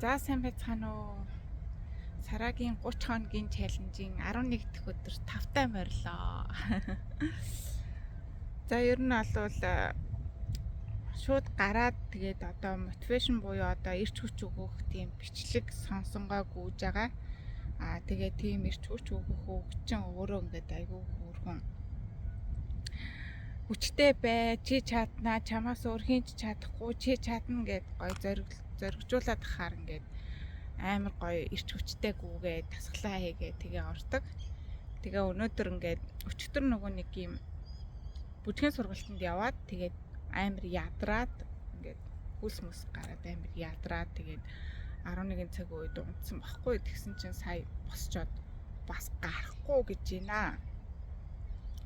За, сайн байцгаана уу? Сарагийн 30 хоногийн challenge-ийн 11 дахь өдөр тавтай морилоо. За, ер нь бол шууд гараад, тэгээд одоо motivation буюу одоо эрч хүч өгөх тийм бичлэг сонсонгоо гүйж байгаа. Аа, тэгээд тийм эрч хүч өгөх үг чинь өөрөө ингээд айгүй хөөрхөн хүчтэй бай, чи чаднаа, чамаас өөр хэн ч чадахгүй, чи чадна гэд гой зоригжуулаад хахаар ингээд амар гоё эрч хүчтэй гүгээ дасгалаа хийгээ тэгээ ордог. Тэгээ өнөөдөр ингээд өчигдөр нөгөө нэг юм бүжгийн сургалтанд яваад, тэгээд амар ядраад, ингээд хөлс мөс гараад амар ядраад, тэгээд 11 цаг үед унтсан баггүй. Тэгсэн чинь сая босчоод бас гарахгүй гэж байна.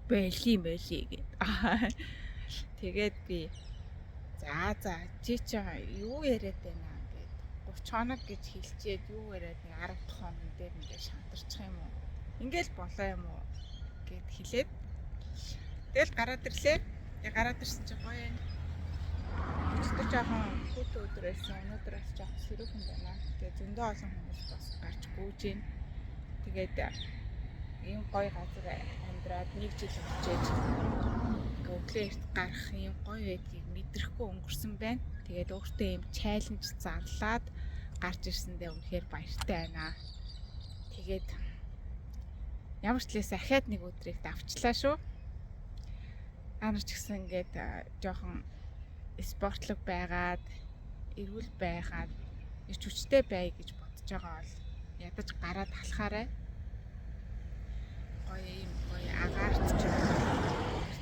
Байли байли гэд. Тэгээд би за чи чи юу яриад байна гэд, 30 хоног гэж хэлчихэд юу яриад нэг 10 дахь хоног дээр ингээд шантарчих юм уу? Ингээл болоо юм уу гэд хэлээд тэгэл гараад ирлээ. Тэгээ гараад ирсэн чинь гоё юм. Өчигдөр жоохон хүйтэн өдөр байсан. Өнөөдөр бас жоохон сэрүүхэн байна. Тэгээ зөндөө олон хүмүүс бас гарч гүйж гин. Тэгээд ийм гоё газар амьдраад нэг жил өчөөж ингээ өглөө эрт гарах юм гоё байдгийг мэдрэхгүй өнгөрсөн байна. Тэгээд өөртөө ийм challenge зарлаад гарч ирсэндээ үнэхээр баяртай байна. Тэгээд ямар ч лээс ахаад нэг өдрийг давчлаа шүү. Та нар ч гэсэн ингээд жоохон спортлог байгаад, эрүүл байгаад, эрч хүчтэй бай гэж бодож байгаа бол ядаж гараад алхаарай. Гоё юм гоё агаарт ч юм.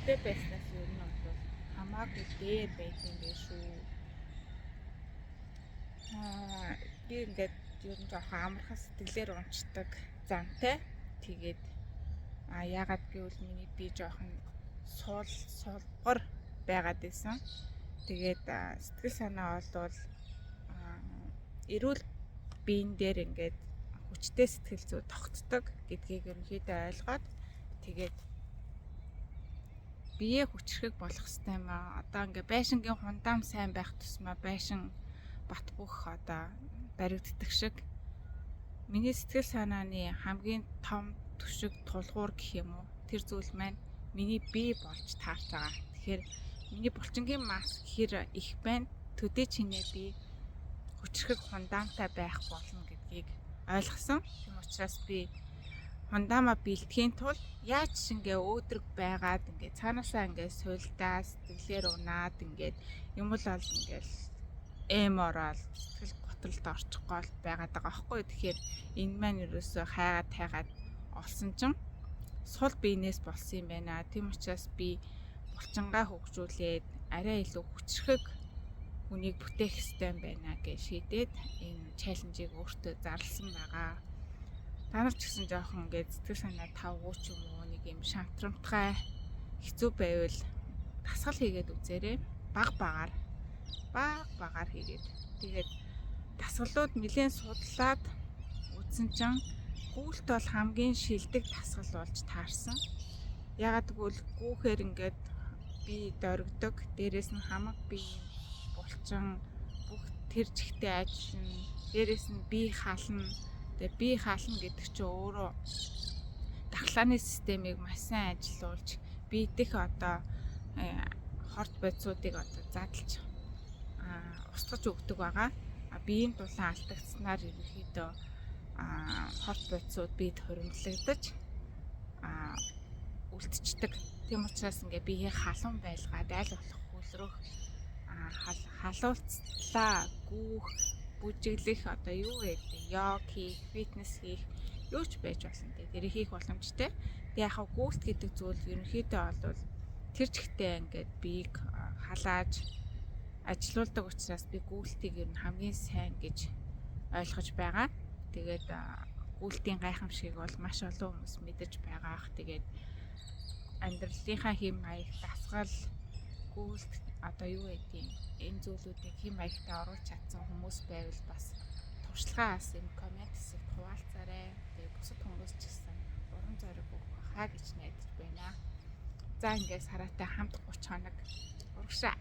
Гэрте байснаас ер нь бол хамаагүй дээр байт юм бэ шүү. Аа, би ингээд ер нь жоохон амархан сэтгэлээр унцдаг зантай. Тэгээд яагаад гэвэл миний бие жоохон суул сулбар байгаад байсан. Тэгээд сэтгэл санаа болвол эрүүл биен дээр ингээд хүчтэй сэтгэл зүй тогтдог гэдгийг ерөнхийдөө ойлгоод, тэгээд биеэ хүчрхэг болох хэвээр юм аа. Одоо ингээ байшингийн хундаам сайн байх тусмаа байшин бат бөх одоо баригддаг шиг миний сэтгэл санааны хамгийн том түшиг, тулгуур гэх юм уу, тэр зүйл маань миний бие болж таарч байгаа. Тэгэхээр миний булчингийн масс хэр их байна, төдий чинээ би хүчрхэг хундаамтай байх болно гэдгийг ойлгосон. Тийм учраас би хундаамаа бэлтгэхийн тулд яаж ч ингээ өөдрөг байгаад, ингээ цаанаасаа ингээ сулдаа сэтгэлээр унаад, ингээд юм л бол ингээл эм ороод сэтгэл готролд орчих гол байгаад байгаа байхгүй. Тэгэхээр энэ маань ерөөсөө хайгаад хайгаад олсон чинь сул биенээс болсон юм байна. Тийм учраас би булчингаа хөгжүүлээд арай илүү хүчрхэг хүнийг бүтээх ёстой юм байна гэж шийдээд энэ challenge-ийг өөртөө зарласан байгаа. Та нар ч гэсэн жоохон ингээд сэтгэл санаа тавгүй ч юм уу, нэг юм шантрамтгай хэцүү байвал дасгал хийгээд үзээрэй. Баг багаар, баг багаар хийгээд. Тэгээд дасгалууд нэлээд судлаад үзсэн чинь гүйлт бол хамгийн шилдэг дасгал болж таарсан. Яагаад гэвэл гүүхээр ингээд би доргидог, дээрээс нь хамаг бие, булчин бүх тэр чигтээ ажиллана. Дээрээс нь бие хална. Тэгээ бие хална гэдэг чинь өөрөө дархлааны системийг маш сайн ажилуулж, бие дэх одоо хорт бодисуудыг одоо задлж устгаж өгдөг байгаа. Биеийн дулаан алдагдсанаар ерөнхийдөө хорт бодисууд биед хуримтлагдаж үлдчихдэг. Тийм учраас ингээ биеийг халуун байлгаад аль болох хөлрөх, халуулцлаа гүүх, бүжиглэх, одоо юу вэ гэдэг, йог хийх, фитнес хийх юу ч байж болно. Тэр хийх боломжтой. Тэг яг гүйлт гэдэг зүйл ерөнхийдөө бол тэр чигтээ ингээд биеийг халааж ажилуулдаг учраас би гүйлтийг ер нь хамгийн сайн гэж ойлгож байгаа. Тэгээд гүйлтийн гайхамшигыг бол маш олон хүмүүс мэдэж байгаа ах. Тэгээд амьдралынхаа хэм маяг, дасгал, гүйлт, одоо юу гэдгийг, энэ зүйлүүдийг хэм маягтаа оруулж чадсан хүмүүс байвал бас туршлагаас энэ comment хэсэгт хуваалцаарай. Тэгээд бусад хүмүүс ч гэсэн урам зориг өгөх хаа гэж найдаж байна. За, ингээд Сараатай хамт 30 хоног урагшаа.